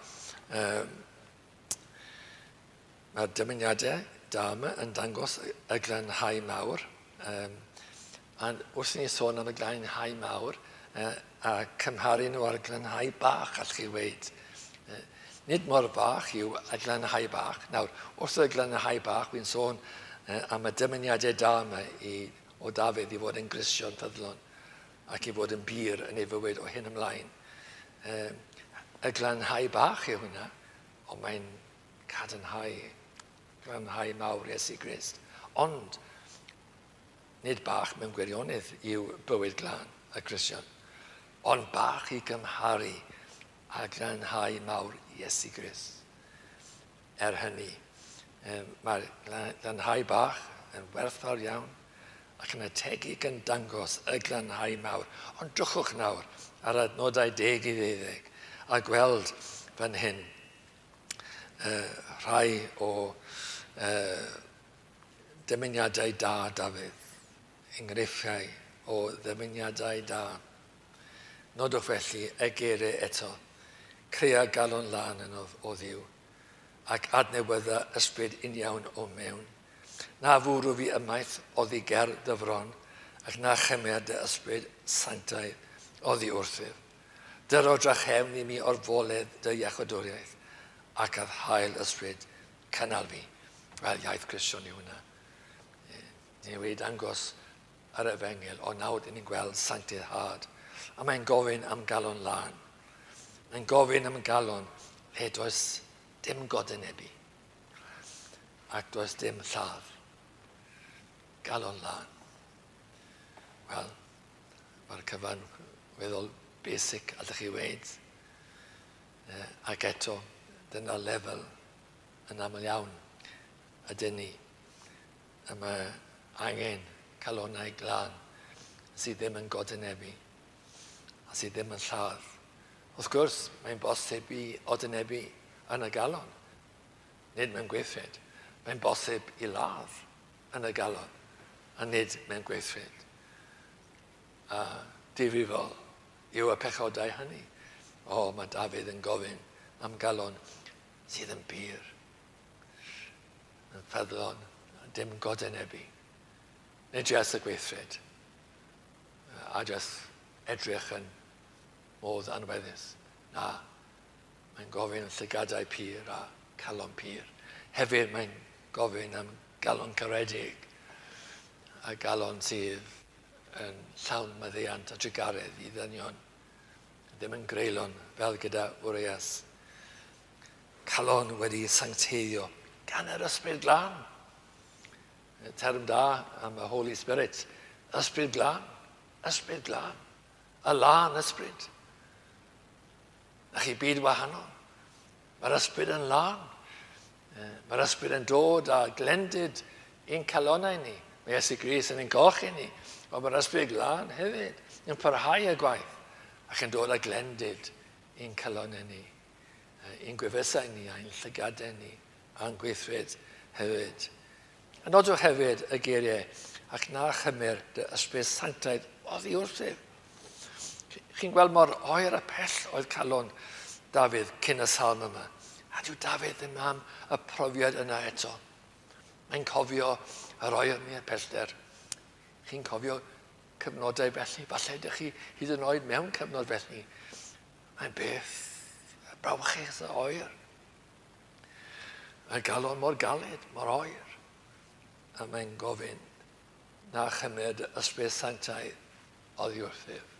mae'r dymuniadau da yma yn dangos y glanhau mawr. A wrth i ni sôn am y glanhau mawr a cymharu nhw â'r glanhau bach, allwch chi weud. Nid mor fach yw y glanhau bach. Nawr, wrth y glanhau bach, wy'n sôn am y dymuniadau da yma i, o Dafydd i fod yn Gristion ffyddlon ac i fod yn bur yn ei fywyd o hyn ymlaen. Y glanhau bach yw hwnna, ond mae'n cadarnhau, glanhau mawr Iesu Grist. Ond nid bach mewn gwirionedd yw bywyd glân y Cristion, ond bach i gymharu â glanhau mawr Iesu Grist. Er hynny, mae'r glanhau bach yn werthfawr iawn ac yn ategu gan dangos y glanhau mawr. Ond drychwch nawr ar adnodau 10 i 12 a gweld fan hyn rhai o dymuniadau da Dafydd, enghreifftiau o ddymuniadau da. Nodwch felly y geiriau eto, Crea galon lân ynof, o Dduw, ac adnewydda ysbryd uniawn o'm mewn. Na fwrw fi ymaith oddi ger dy fron, ac na chymer dy ysbryd sanctaidd oddi wrthyf. Dyro drachefn i mi orfoledd dy iachawdwriaeth, ac a'th hael ysbryd cynnal fi. Wel, iaith Gristion yw hwnna. Ni wedi dangos yr efengyl, ond nawr dyn ni'n gweld sancteiddhad. A mae'n gofyn am galon lân. Mae'n gofyn am galon lle does dim godynebu ac does dim lladd. Galon lân. Wel, Mae'r cyfan weddol basic, allwch chi weud. Ac eto, dyna lefel yn aml iawn ydyn ni. A mae angen calonnau glân sydd ddim yn godynebu a sydd ddim yn lladd. Wrth gwrs, mae'n bosib i odynebu yn y galon, nid mewn gweithred. Mae'n bosib i ladd yn y galon a nid mewn gweithred. A difrifol yw y pechodau hynny. O, mae Dafydd yn gofyn am galon sydd yn bur, yn ffyddlon, dim godenebu. Nid jyst y gweithred, a jyst edrych yn modd anweddus. Na, mae'n gofyn llygadau pur a calon pur. Hefyd mae'n gofyn am galon caredig a galon sydd yn llawn maddeuant a trugaredd i ddynion, ddim yn greulon fel gyda Urias. Calon wedi sancteiddio gan yr Ysbryd Glân. Term da am y Holy Spirit. Ysbryd Glân. Ysbryd Glân. Y lân ysbryd. Na chi byd wahanol. Mae'r ysbryd yn lân. Mae'r ysbryd yn dod â glendid i'n calonnau ni. Mae Iesu Grist yn ein golchi ni. Ond mae'r ysbryd glân hefyd yn parhau y gwaith ac yn dod â glendid i'n calonnau ni, i'n gwefusau ni a'n llygadau ni a'n gweithred hefyd. A nodwch hefyd y geiriau, ac na chymmer dy ysbryd sanctaidd oddi wrthyf. Chi'n gweld mor oer a pell oedd calon Dafydd cyn y salm yma. A dyw Dafydd ddim am y profiad yna eto. Mae'n cofio yr oerni a'r pellter. Chi'n cofio cyfnodau felly? Falle ydych chi hyd yn oed mewn cyfnod felly. Mae'n beth brawychus a oer. Mae galon mor galed, mor oer. A mae'n gofyn na chymer dy ysbryd sanctaidd oddi wrthyf.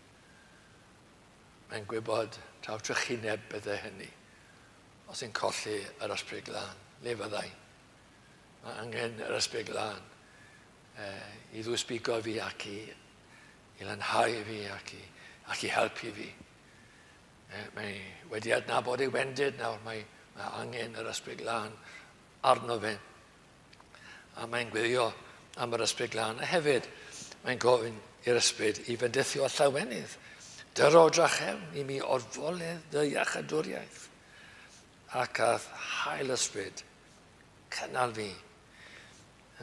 Mae'n gwybod taw trychineb bydde hynny os yn colli yr ysbryd glân. Le fyddai? Mae angen yr ysbryd glân eh, i ddwysbigo fi ac i, i lanhau fi ac i, ac i helpu fi. Eh, mae wedi adnabod ei wendid nawr, mae, mae angen yr ysbryd glân arno fe. A mae'n gwylio am yr ysbryd glân. A hefyd, mae'n gofyn i'r ysbryd i fendithio llawenydd. Dyro drachefn i mi orfoledd dy iachadwriaeth ac a'th hael ysbryd cynnal fi.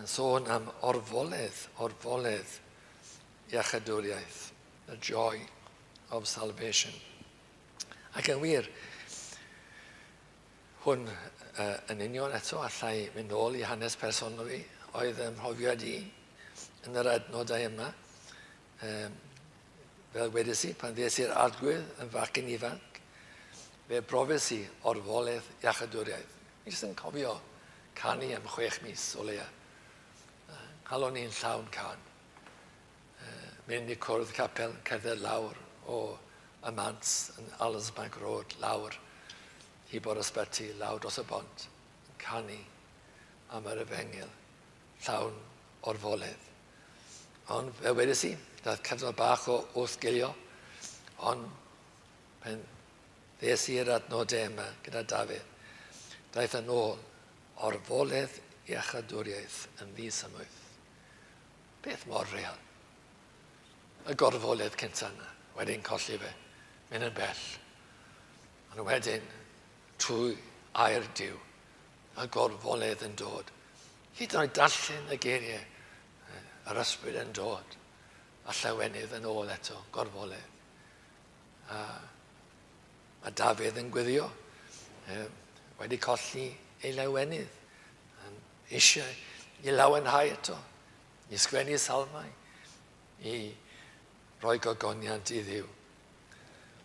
Yn sôn am orfoledd, orfoledd iachadwriaeth, the joy of salvation. Ac yn wir, Hwn yn union eto, allai mynd nôl i hanes personol fi, oedd ym mhrofiad i yn yr adnodau yma. Um, fel wedes i, pan ddes i'r arglwydd yn fachgen ifanc, fe brofes i orfoledd iachadwriaeth. Fi jyst yn cofio canu am chwech mis o leia. Nghalon i'n llawn can. Mynd i cwrdd capel, cerdded lawr o y mant yn Allensbank Road, lawr hibo'r ysbyty, lawr dros y bont, yn canu am yr efengyl, llawn orfoledd. Ond fe wedes i, daeth cyfnod bach o wrthgilio, ond pen ddes i'r adnodau yma gyda Dafydd, daeth yn ôl orfoledd iachadwriaeth yn ddisymwyth. Beth mor real. Y gorfoledd cynta yna, wedyn colli fe, mynd yn bell. Ond wedyn, trwy air Duw, y gorfoledd yn dod. Hyd yn oed darllen y geiriau, yr ysbryd yn dod, a llawenydd yn ôl eto, gorfoledd. A mae Dafydd yn gwyddio, wedi colli ei lawenydd, eisiau i lawenhau eto, i sgwennu salmau, i roi gogoniant i Dduw.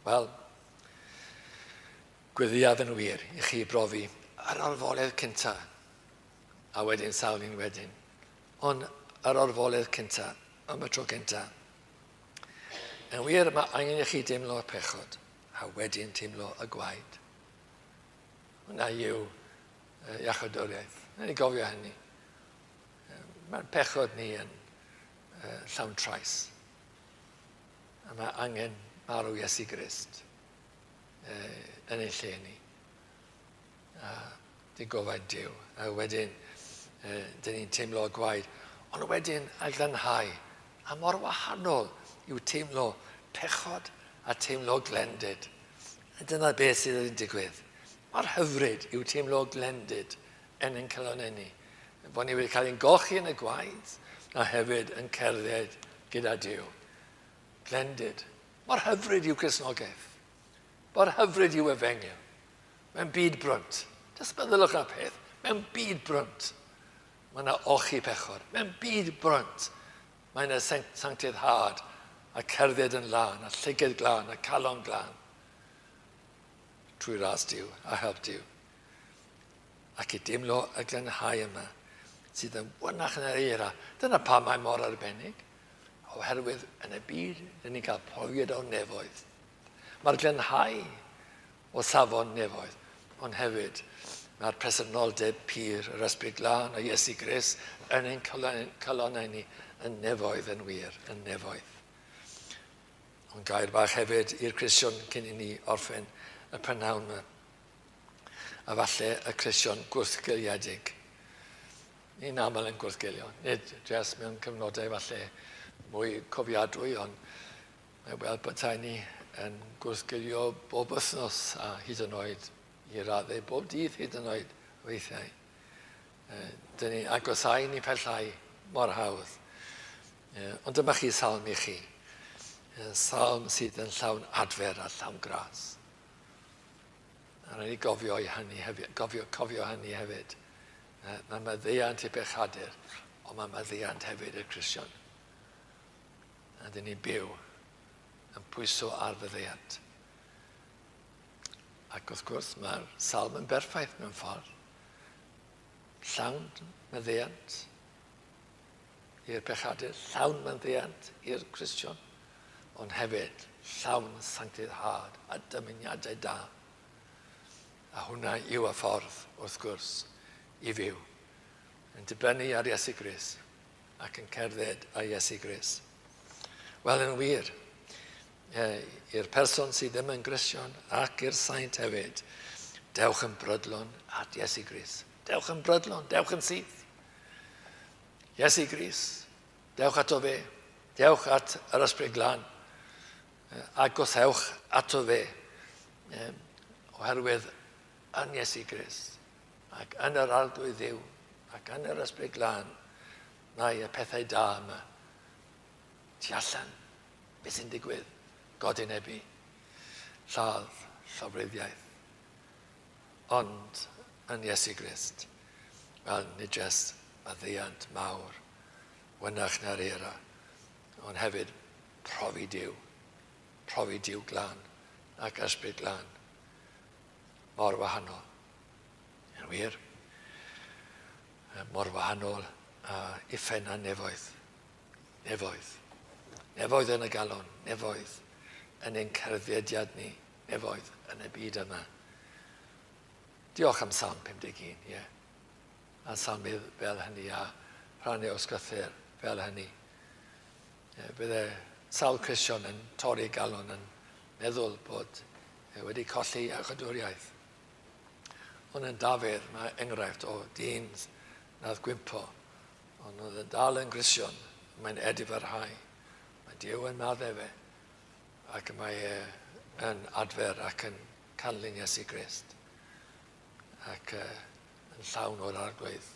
Wel, gweddiaf yn wir i chi brofi yr orfoledd cynta, a wedyn sawl un wedyn. Ond yr orfoledd cynta, am y tro cynta. Yn wir, mae angen i chi deimlo'r pechod, a wedyn teimlo y gwaed. Hwna yw iachawdwriaeth. Rhaid ni gofio hynny. Mae'r pechod ni yn llawn trais. A mae angen marw Iesu Grist yn ein lle ni. A digofaid Duw. A wedyn, dyn ni'n teimlo gwaed. Ond wedyn, a glanhau. A mor wahanol yw teimlo pechod a teimlo glendid. A dyna beth sydd yn digwydd. Mor hyfryd yw teimlo glendid yn ein calonnau ni. Bod ni wedi cael ein golchi yn y gwaed a hefyd yn cerdded gyda Duw. Glendid. Mor hyfryd yw Cristnogaeth. Mor hyfryd yw efengyl. Mewn byd brwnt. Just meddylwch am peth. Mewn byd brwnt. Mae yna olchi pechod. Mewn byd brwnt. Mae yna sancteiddhad a cerdded yn lân a llyged glân a calon glân. Trwy ras Duw a help Duw. Ac i deimlo y glanhau yma sydd yn wynach yn yr eira. Dyna pam mae mor arbennig. Oherwydd yn y byd, dyn ni'n cael profiad o'r nefoedd. Mae'r glanhau o safon nefoedd, ond hefyd mae'r presenoldeb pur, yr Ysbryd Glân a Iesu Grist yn ein calonnau ni yn nefoedd yn wir, yn nefoedd. Ond gair bach hefyd i'r Cristion cyn i ni orffen y prynhawn yma. A falle y Cristion gwrthgiliedig. Ni'n aml yn gwrthgilio, nid jyst mewn cyfnodau falle mwy cofiadwy, ond mae weld petai ni yn gwrthgilio bob wythnos a hyd yn oed i raddau bob dydd hyd yn oed weithiau. Dyn ni agosau ni pellau mor hawdd. Ond dyma chi salm i chi. Salm sydd yn llawn adfer a llawn gras. A rhaid i gofio i hynny hefyd, gofio, cofio hynny hefyd. Mae maddeuant i bechadur, ond mae maddeuant hefyd i'r Cristion. A dyn ni'n byw yn pwyso ar faddeuant. Ac wrth gwrs, mae'r salm yn berffaith mewn ffordd. Llawn maddeuant i'r pechadur, llawn maddeuant i'r Cristion, ond hefyd llawn sancteiddhad a dymuniadau da. A hwnna yw y ffordd, wrth gwrs, i fyw. Yn dibynnu ar Iesu Grist ac yn cerdded â Iesu Grist. Wel, yn wir, i'r person sydd ddim yn Gristion ac i'r saint hefyd, dewch yn brydlon at Iesu Grist. Dewch yn brydlon, dewch yn syth. Iesu Grist, dewch ato fe, dewch at yr Ysbryd Glân, agosewch ato fe, oherwydd yn Iesu Grist ac yn yr Arglwydd Dduw ac yn yr Ysbryd Glân mae y pethau da yma. Tu allan, beth sy'n digwydd? Godinebu, lladd, llofruddiaeth. Ond yn Iesu Grist, wel, nid jest maddeuant mawr, wynach na'r eira, ond hefyd profi Duw, profi Duw glân ac ysbryd glân. Mor wahanol. Yn wir, mor wahanol a uffern a nefoedd. Nefoedd. Nefoedd yn y galon, nefoedd yn ein cerddediad ni, nefoedd yn y byd yma. Diolch am Salm 51, ie. Yeah. A salmydd fel hynny a rhannu o sgythyr fel hynny. Yeah, bydde sawl Cristion yn torri galon yn meddwl bod e wedi colli iachawdwriaeth. Ond yn Dafydd mae enghraifft o dyn nath gwympo, ond oedd yn dal yn Gristion, mae'n edifarhau. Mae Duw yn maddau fe, ac mae e yn adfer ac yn canlyn Iesu Grist, ac yn llawn o'r arglwydd.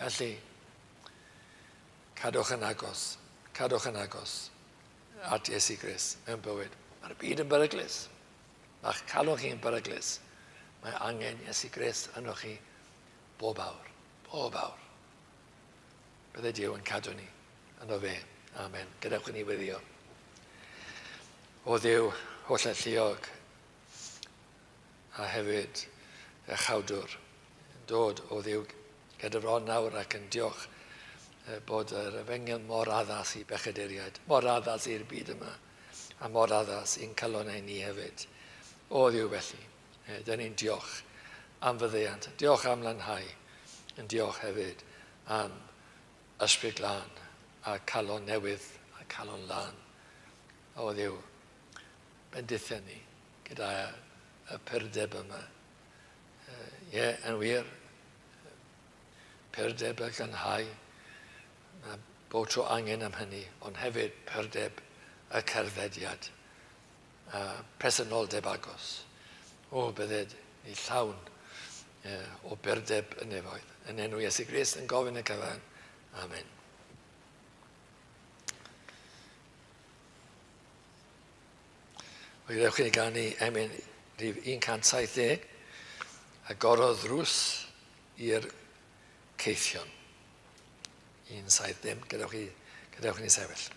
Felly, cadwch yn agos, cadwch yn agos at Iesu Grist mewn bywyd. Mae'r byd yn beryglus. Mae'ch calon chi'n beryglus. Mae angen Iesu Grist ynoch chi bob awr, bob awr. Bydde Duw yn cadw ni yno fe. Amen. Gadewch i ni weddio. O Dduw, holl alluog, a hefyd y chawdwr, yn dod o Dduw gyda fron nawr ac yn diolch bod yr efengyl mor addas i bechaduriaid, mor addas i'r byd yma, a mor addas i'n calonnau ni hefyd. O Dduw felly, dyn ni'n diolch am fyddeiant, diolch am lanhau, yn diolch hefyd am ysbryd glân a calon newydd a calon lân. O Dduw, bendithia ni gyda y purdeb yma. Ie, yn wir, purdeb y glanhau, mae bob tro angen am hynny, ond hefyd purdeb y cerddediad a presenoldeb agos. O, bydded ni llawn o burdeb y nefoedd. Yn enw Iesu Grist yn gofyn y cyfan. Amen. Wel, gadewch i ni ganu emyn rhif 170, agorodd ddrws i'r caethion. 170, gadewch i, gadewch i ni sefyll.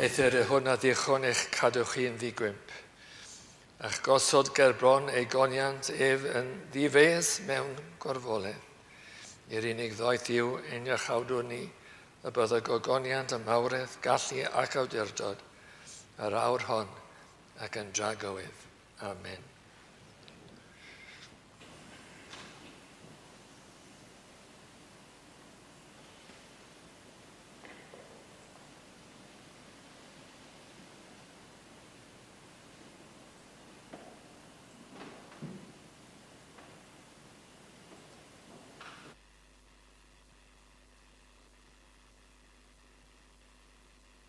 Eithr y hwn a ddichon eich cadw chi'n ddigwymp, a'ch gosod ger bron ei goniant ef yn ddifeus mewn gorfoledd. I'r unig ddoeth yw ein iachawdwr ni, y byddo gogoniant a mawredd, gallu ac awdurdod, yr awr hon ac yn dragywydd. Amen.